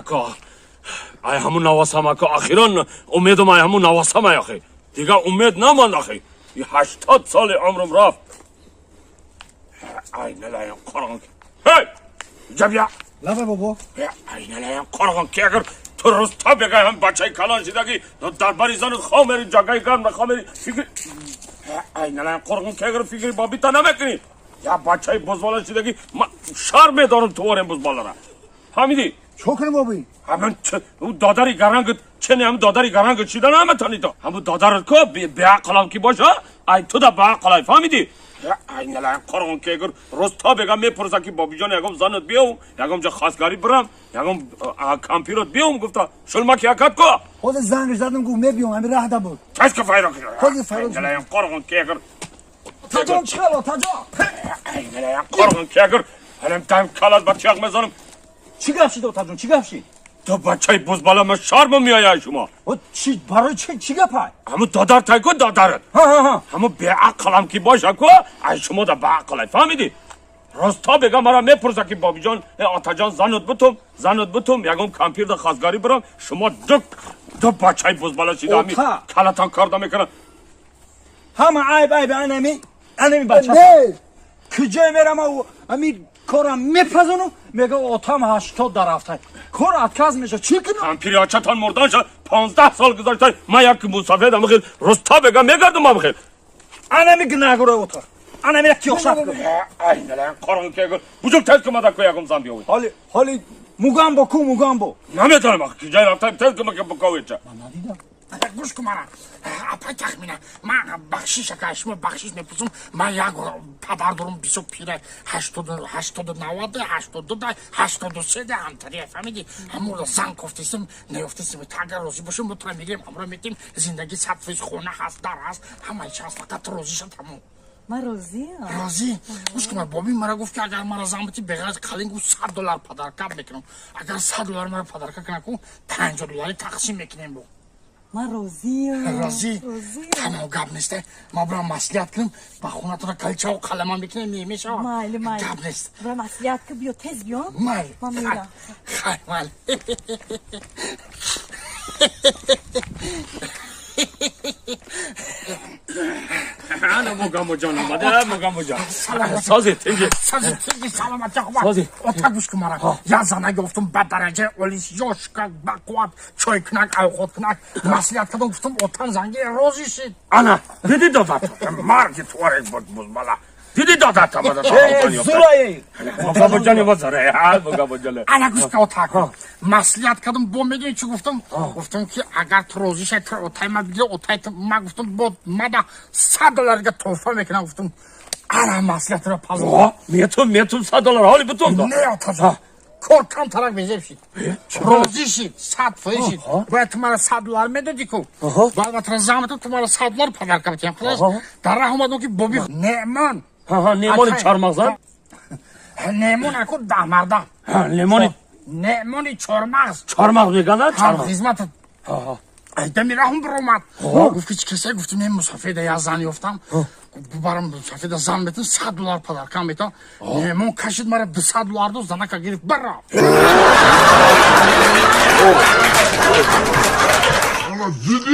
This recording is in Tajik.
Ако, ай ҳамун навасам, ако, ахиран умедам ай ҳамун навасам, ай ахи. Дига умед намонд, ахи. И 80 соли умрам рафт. Ай налаям қорғон. Ҳей! Ҷабия! Лабай, бобо. Ай налаям қорғон, ки агар ту рӯз та бегай ҳам бачаи калон шидагӣ дар бари занат хоб мери, ҷагаи гарм хоб мери, фикр ай налаям қорғон, ки агар фикри бобита намекунӣ, я бачаи бузбола шидагӣ, ман шарм медорам ту ворем бузболара, фаҳмидӣ? Чо кунем, боби? Ҳамин ӯ додари гарангат чене, ҳам додари гарангат шида наметонӣ то ҳамун додарат ко беақлам ки боша, ай ту да беақлай, фаҳмидӣ? Ай налаям қорғон, ки агар рӯз та бегам мепурса, ки бобиҷон, ягом занат биём, ягом ҷа хостгарӣ бирам, ягом кампирот биём гуфта, шулмаки акат ко. Ҳозир зангш задам, гуфт мебиём, ҳамин раҳда буд. Тез ка файро. Ҳозир файро. Налаям қорғон, ки агар Таҷон, чӣ хел, таҷон? Ай налаям қорғон, ки агар ҳалам там калат ба тиғ мезанам. Чӣ гап шид, отаҷон, чӣ гап шид? Ту бачаи бузбала, ма шармам меояд шумо. Чӣ, барои чӣ, чӣ гапай? Ҳамун додар тай ку, додарат. Ҳа. Ҳамун беақлам ки боша ку, ай шумо да беақлай, фаҳмидӣ? Рост та бегам мара мепурса, ки бобиҷон, э атаҷон, занат бутум, занат бутум, ягон кампирда хостгарӣ бирам, шумо ду бачаи бузбала шида ҳами Ота. калатан карда мекунад. Ҳама айб айби анами бача. Не. Куҷое мерам, ами корам мепазону мега, отам 80 дарафтай, кор отказ меша, чӣ кунам? Кампири очатон мурдан ша 15 сол гузашта, ман як мусафед ам хел рост та бегам мегардум ам хел. Анами гунагура, ота, анами як тиёқшап кун. Ай налаям қорғон, ки агар буҷук тез кумада ку, ягон зан биёвед. Ҳоли мугамбо ку, мугамбо? Наметонам, ки ҷай рафта, тез кума ки буковеча. Ман надидам. Гӯш кун мара, апай Тахмина, ман бахшиш, ака, шумо бахшиш мепурсам. Ман як падар дорам, бисёр пира, 80, 90, 82 да, 83 да ҳамтария, фаҳмидӣ? Ҳамонро зан кофтесим, наёфтесим. Та агар розӣ бошем, мо тура мегирем, ҳамро метем, зиндагӣ 100%, хона ҳаст, дар ҳаст, ҳамаи чи ҳаст, фақат ту розӣ ша, тамом. Ман розиам. Розӣ? Гӯш кун, боби мара гуфт, ки агар мара зан битӣ, беғараз қалин, гуфт, 100 доллар подарка мекунам. Агар 100 доллар мара подарка кунам ку, 50 доллари тақсим мекунем бо. Ман розиам. Розӣ? Розиам. Тамом, гап нест, ман бурам маслиҳат кунам, ба хонатона калчаву қалама мекунем, мешавад. Майли, майли. Гап нест. Бура маслиҳат ки, биё, тез биё. Майли. Ман мерам. Хай, майли. Ана мугамбо ҷон омада, мугамбо ҷон. Сози, тинҷи. Сози, тинҷи, саломатӣ, хуб. Сози. Ота, гӯш кун мара, як зана ёфтум, ба дараҷаи олис, ёшкак, бақувват, чой кунак, авқот кунак. Маслиҳат кардам, гуфтум, отам занги, розӣ шид. Ана, диди додат. Марги туарек буд бузбала. Диди додат омада. Зурае. Мугамбо ҷон ва зара. Ҳа, мугамбо ҷон. Ана, гӯш ка, отак, маслиҳат кардам, бо медони чӣ гуфтам? Гуфтам, ки агар ту розӣ шай, ту отай ма бигир, отай ма, гуфтам, бо мада 100 долларга тӯҳфа мекунам, гуфтам. Ана маслиҳатро пазир. Метум, метум 100 доллар, ҳоли бутум. Не, отаҷон, кор камтарак безеб шид, розӣ шид, 100% шид. Бояд ту мара 100 доллар медодӣ ку, бояд ма тура зан метам, ту мара 100 доллар подарка битиям. Халос, дар раҳ омадам, ки боби Неъмон. Ҳа, Неъмони чармағза? Неъмон аку даҳмарда. Ҳа, Неъмони. Неъмони чормағз. Чармағ мегана, чармағ. Хизмат айдами раҳм биромад, гуфт, ки чӣ касе? Гуфтим, не, мусафеда як зан ёфтам, барам мусафеда зан метам, 100 доллар подарка метам. Неъмон кашид мара, 200 доллар дод, занака гирифт, бара.